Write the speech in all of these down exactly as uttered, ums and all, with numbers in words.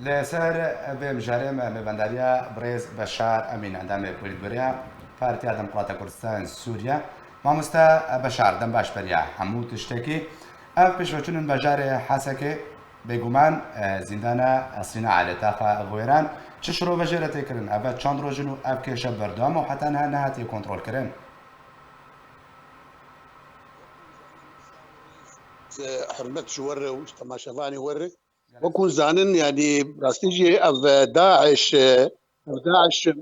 Li ser vê mijarê me mêvendariya birêz Beşar Emîn, endamê polîtbûroya Partiya Demokrata Kurdistan Sûriye. Mamoste Beşar, dem baş beriya hemû tiştekî. Ev pêşveçûn in bajarê Hesekê, bêguman, e, zîndana Sîna li taxa Xwêran. Çi şirove jê re tê kirin? Ev çend roj in û ev kêşe berdewam û heta niha nehatiye kontrolkirin? Hurmet ji we re û ji temaşevanê we re. Wek hûn zanin, yanî rastî jî ev, e, DAIŞ, e, ev DAIŞ, e,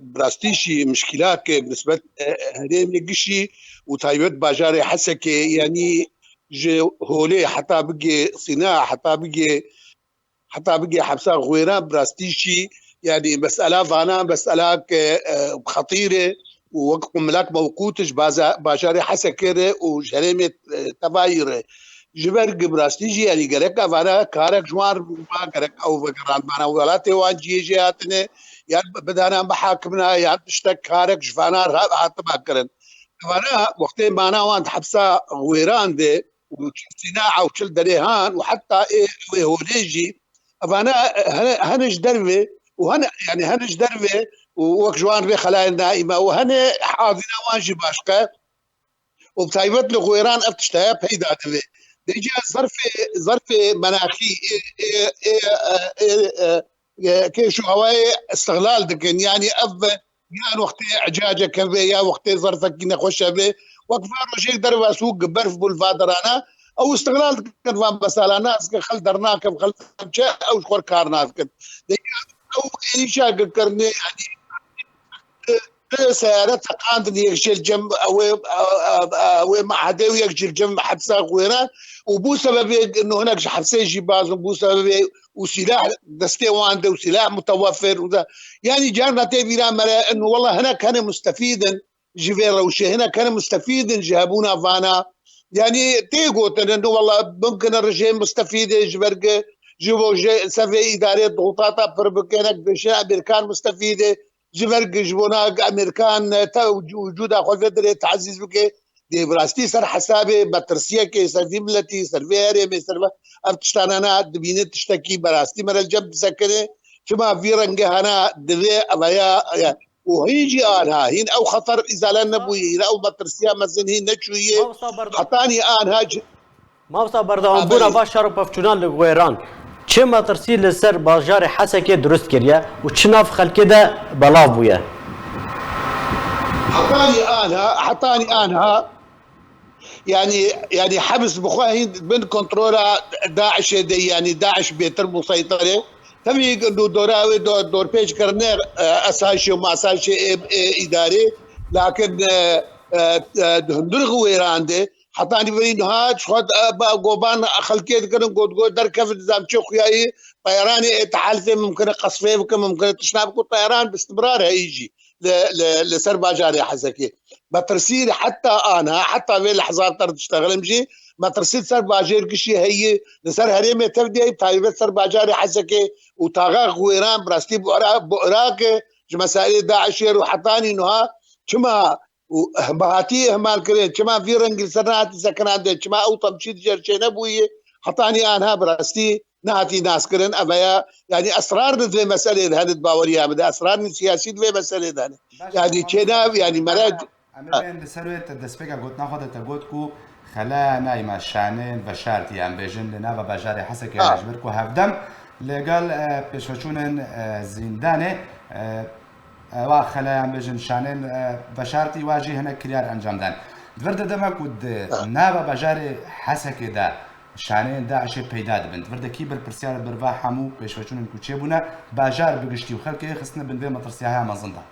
bi rastî jî mişkîlake bi nisbet, e, herêmê gişî û taybet bajarê Hesekê, yanî ji Holê heta bigê Sîna, heta bigê, heta bigê hepsa Xwêran, bi rastî jî, yanî mesela vana meselake, e, xetîr e û wek qumlak mewqût ji baza-, bajarê Hesekê re û ji herêmê, e, tevayî re. Ji ber ku bi rastî jî, yanî gerek evana karek ji wan ba, gerek ew vegerandmana welatê wan cihê jê hatine, yan bidana mihakimina, yan tiştek karek ji vana re hatiba kirin. Evana wextê mana wan di hepsa Xwêran de û çil Sîna û çil Derêhan û heta ê wê Holê jî, evana hene, hene ji derve û hene, yanî hene ji derve û wek ji wan vê xelayên naîma û hene hazîna wan jî başqe. û bi taybet li Xwêran ev tişt heye peyda dibe. Dêca zerfê, zerfê menaxî ê, ê, ê, ê, ê, ê, kêş û hewayê îstihlal dikin. Yanî ev yan wextê ecacek hebe ya wextê zerfekî nexweş hebe. Wek va rojek derva sûk berf bû li va derana. Ew îstihlal dikin van mesalan, nas dikin xel dernakevin, xel çe, ew ji xwe kar nakin. Dêca ew êrîşa kirinê, yanî Seyare teqandin, yek jê li cem ew ê, ew ê mehedê û yek jî li cem hepsa Xwêran û bû sebebê ino hinek ji hepsê jî baz in, bû sebebê û sîlah destê wan de û sîlah mutewefir û de, yanî carna tê bîra me re ino wela hinek hene mustefîd in ji vê rewşê, hinek hene mustefîd in ji hebûna vana. Yanî tê gotin ino wela mimkin e rejîm mustefîd e ji ber ku ji bo jê ser vê îdarê dixutata pir bike, hinek dibêjin Amerîkan mustefîd e. Ji ber ku ji bona Amerîkan te wicûda xwe vê dirê tazîz bike, dê bi rastî ser hesabê metirsiyekê ser vî miletî, ser vê herêmê, ser vê, ev tiştanana dibîne tiştekî bi rastî me re li cem disekine. Çima vî rengê hana divê ev ya, ya. Û hîn jî anha, hîn ew xeter îzale nebûye, hîn ew metirsiya mezin hîn neçûye. Mamosta Berda- Hetanî anha ci- Mamosta berdewambûna va şer û pevçûnan li Xwêran çi metirsî li ser bajarê Hesekê dirust kiriye û çi nav xelkê de belav bûye? Hetanî anha, hetanî anha, yanî, yanî hebs bi xwe hîn bin kontrola DAIŞê de, yanî DAIŞ bêtir museytir e. Tevî ku dora wê do-, dorpêç kirine, e, esayişê û masayişê ê, ê îdarê, lakin, e, e, e, di hundir Xwêran de, Hetanî verî niha ji xwe, e, ba-, goban xelkê dikirin, got, got derkevin, nizam çi xuyayî, teyeranê ê tehalifê mimkin e qesfê bike, mimkin e tişna bike, teyeran bi istimrar heyî jî li, li, li ser bajarê Hesekê. Metirsî heta anha, heta vê lehza ter diştexilim jî, metirsî li ser bajêr gişî heyî, li ser herêmê tev diyayî, bi taybet ser bajarê Hesekê û taxa Xwêran bi rastî bi Ira-, bi Iraqê ji meselê DAIŞê û hetanî niha çima û bi hatî ihmal kirin, çima vî rengî li ser nehatî sekinandin, çima ew temşî di cer çênebûyî, hetanî anha bi rastî nehatî naskirin. Ev ya, yanî esrar di vê meselê de hene, di baweriya min de esrarên siyasî di vê meselê de hene. Yanî çênav, yanî mere. Em ê bên li ser wê te destpêka gotina xwe de te got ku xelaya nayma şanên veşartî, em bêjin li nava bajarê Hesekê hene, ji ber ku hevdem li gel, e, pêşveçûnên, e, zîndanê, e, Ewa xeleyan bêjin şanên, e, veşartî wa jî hinek kiryar encam dan. Di vir de dema ku di nava bajarê Hesekê de şaneyên DAIŞê peyda dibin, di vir de kî berpirsiyar e ber va hemû pêşveçûnên ku çêbûne, bajar bi giştî û xelkê xistine bin vê metirsiyaya mezin de?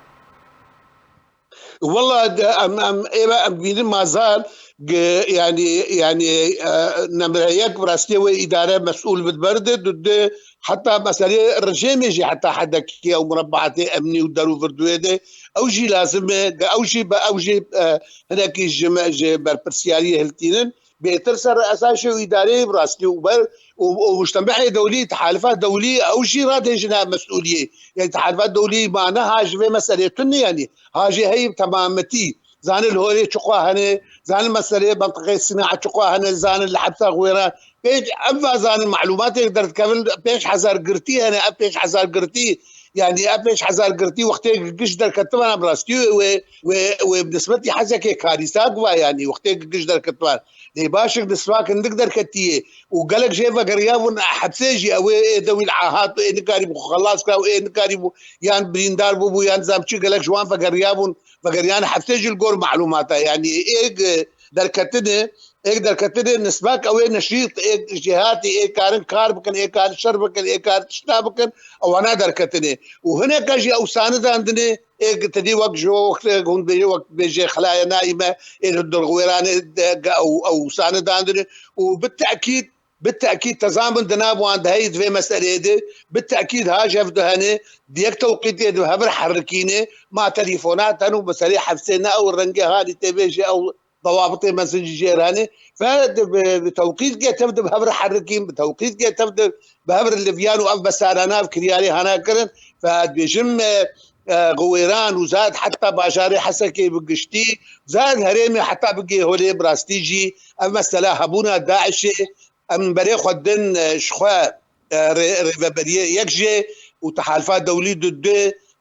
Wela de, em, em, êve em bînin mazal, ge-, yanî, yanî, e, nemre yek bi rastiyê wê îdare mesûl bi di ber de, du de, heta meseleyê rejêmê jî heta hedekî ew murebaatê emnî û der û vir di wê de, ew jî lazim e, ge-, ew jî be, ew jî, e, hinekî ji me, ji berpirsiyariyê hiltînin. Bêtir ser esasê û îdareyê bi rastî û ber û, û mujtemehê dewlî, tehalifa dewlî, ew jî radêjine mesûliyê. Yanî tehalifa dewlî ma ne ha ji vê meselê tune, yanî ha jê heyî bi temametî. Zanin li Holê çiqwa hene, zanin meseleyê mentiqê Sîna çiqwa hene, zanin li hepsa Xwêran Pênc, em vazanin malûmatê derdikevin, pênc hezar girtî hene, ev pênc hezar girtî, yanî ev pênc hezar girtî wextê giş derketibana bi rastî wê, wê, wê bi nisbetî Hesekê karîsak va, yanî wextê giş derketiban. Lê baş e, nisbak hindik derketiyê û gelek jê vegeriyabûn hepsê jî, ew ê, ê dewî li ahat û ê nikarîbû xwe xelas kira û ê nikarîbû yan birîndar bûbû yan zam çi, gelek ji wan vegeriyabûn, vegeriyane hepsê jî li gor malûmata, yanî ê, e, derketine, ê derketine nisbak ew ê neşît, ê jêhatî, ê karin kar bikin, ê karin şer bikin, ê karin tişta bikin, ewana derketine. Û hineka jî ew sanidandine, ê tedî wek ji wextê hûn bêje, wek bêje xilaya nayî me, ê li dirxwêranê de ew, ew sanidandine. Û bi tekîd, bi tekîd tezamûn di nav wan de heyî di vê meseleyê de, bi tekîd ha ji hev du hene, di yek tewqîtê di hev re herikîne, ma telîfonat hene û meselê hepsê ne ew rengê halî tê bêje ew dewabitê mezin jî jê re hene. Fe di, bi, bi tewqîtkê tev di bi hev re herikîn, bi tewqîtkê tev di bi hev re liviyan û ev besarana, ev kiryarê hana kirin. Fe dibêjim, e, e, Xiwêran û zad heta bajarê Hesekê bi giştî, zad herêmê heta bigê holê bi rastî jî ev mesela hebûna DAIŞê em berê xwe din, e, ji xwe, e, rê-, rêveberiyê yek jê û tehalifa dewlî du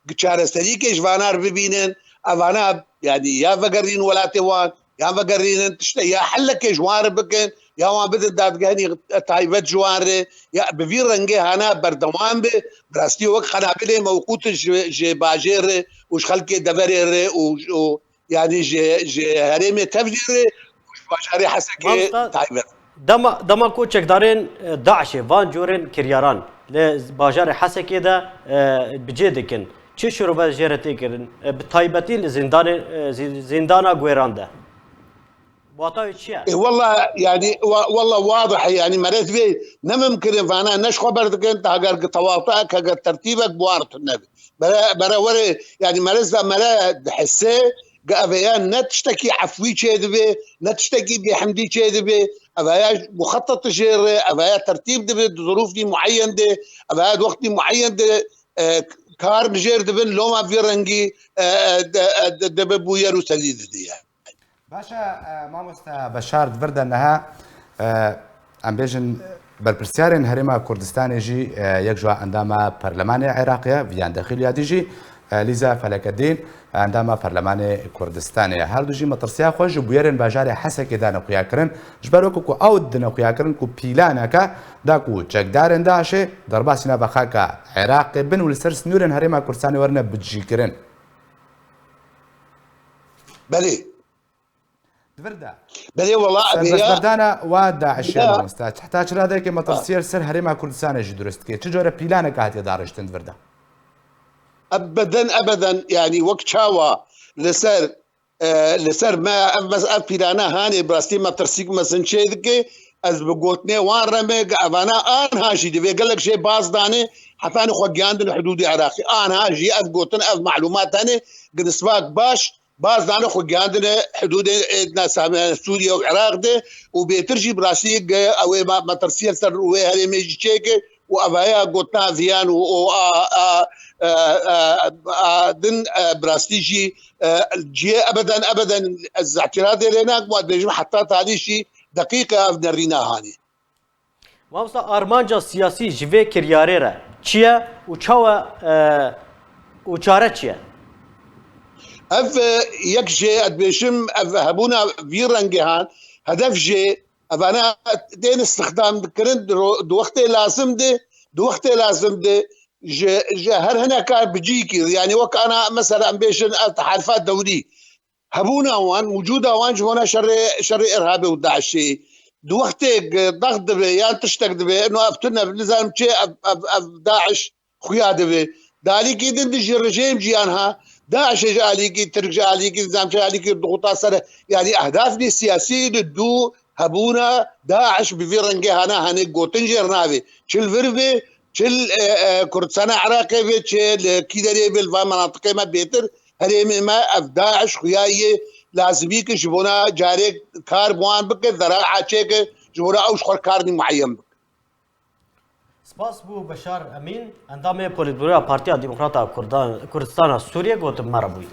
du çareserîkê ji vana re bibînin. Evana, yanî ya vegerîn welatê wan, ya vegerînin tişte, ya hellekê ji wan re bikin, ya wan bidin dadgehanî taybet ji wan re, ya bi vî rengê hana berdewam be, bi rastî wek qenabilê mewqût ji, ji bajêr re û ji xelkê deverê re û, û yanî ji, ji herêmê tevlî re û ji bajarê Hesekê Mamosta, taybet. Dema, dema ku çekdarên, e, DAIŞê van corên kiryaran li bajarê Hesekê de, e, bi cê dikin, çi şirove jê re tê kirin? E, bi taybetî li zîndanê, e, zî-, zîndana Guêran de. Wata wê çi ye? E, walla, yanî, wa-, walla wadih e, yanî merez vê ne mimkin e vana ne ji xwe berdikin, heger ki tewatuek, heger tertîbek bi wan re tune be. Bere, bere were, yanî merez da mere dihese, ge eveya ne tiştekî efwî çêdibe, ne tiştekî bêhemdî çêdibe, eveya muxetet jê re, eveya tertîb dibe, di zirûfî mueyen de, eveya di wextî mueyen de, e, kar li jêr dibin, loma vî rengî, e, e, de, e, de, dibe bûyer û sedî didiye. Baş e, e, mamoste Beşar, di vir de niha, e, em bêjin, berpirsiyarên Herêma Kurdistanê jî, e, yek ji endama Perlemanê Iraqê ye, Viyan Dexîl ya dî jî, e, Lîza Felekedîn, endama Perlemanê Kurdistanê ye. Her du jî metirsiya xwe ji bûyerên bajarê Hesekê dane xuyakirin. Ji ber weke ku ew dine xuyakirin ku pîlaneke da ku çekdarên DAIŞê derbasî nava xaka Iraqê bin û li ser sinûrên Herêma Kurdistanê werine bicîkirin. Belê. Di vir de. Belê wala, serbestberdana wa DAIŞê, ya, mamoste, heta çi radeyekê metirsiyê li ser Herêma Kurdistanê jî dirust dike? Çi cure pîlanek hatiye dariştin di vir de? Ebeden, ebeden, yanî wek çawa li ser, e, li ser me ev mes-, ev pîlana hanê bi rastî metirsîk mezin çê dike, ez bi gotinê wan re me, evana anha jî divê gelek jê baz dane, hetanî xwe giyandin hidûdê Iraqê. Anha jî ev gotin, ev malûmat hene, ginisbak baş, baz dane xwe giyandine hidûdê, e, nasa me Sûriye û Iraq de û bêtir jî bi rastî ge ew ê me-, metirsiyê ser wê herêmê jî çêke û evaya gotina viyan û, û a, a, a, a, a din, e, bi rastî jî, e, cihê ebeden, ebeden ez îtîradê lê nakim, wan dibêjim heta talî jî deqîqe ev nerîna hanê. Mamosta, armanca siyasî ji vê kiryarê re çi ye û çawa, e, û çare çi ye? Ev, e, yek jê, ez dibêjim, ev hebûna vî rengê han, hedef jê, evana tên îstixdam dikirin di ro-, di wextê lazim de, di wextê lazim de ji, ji her hineka bicîkî, yanî wek ana mesela em bêjin ev tehalifa dewlî, hebûna wan, wicûda wan ji bona şerê, şerê irhabê û DAIŞê. Di wextê ku dext dibe yan tiştek dibe, ino ev tune, nizanim çê, ev, ev, ev DAIŞ xuya dibe. Di alîkî din dijî rejîm jî yan ha, DAIŞê ji alîkî, Tirk ji alîkî, nizam ji alîkî dixuta ser, yanî ehdafê siyasî di dû hebûna DAIŞ bi vî rengê hane, hane gotin jê re nabe. Çi li vir be, çi li, e, e, Kurdistana Iraqê be, çi li kî derê be, li van menatiqê me bêtir, herêmê me ev DAIŞ xuya yê lazimî ke ji bona carê kar bi wan bike, zera'a çêke, ji bona ew ji xwe karnî mueyen bike. Spas bo Beşar Emîn, endamê Polîtbûroya Partiya Demokrata Kurdan, Kurdistana Sûriyê, gotin me re bûyî.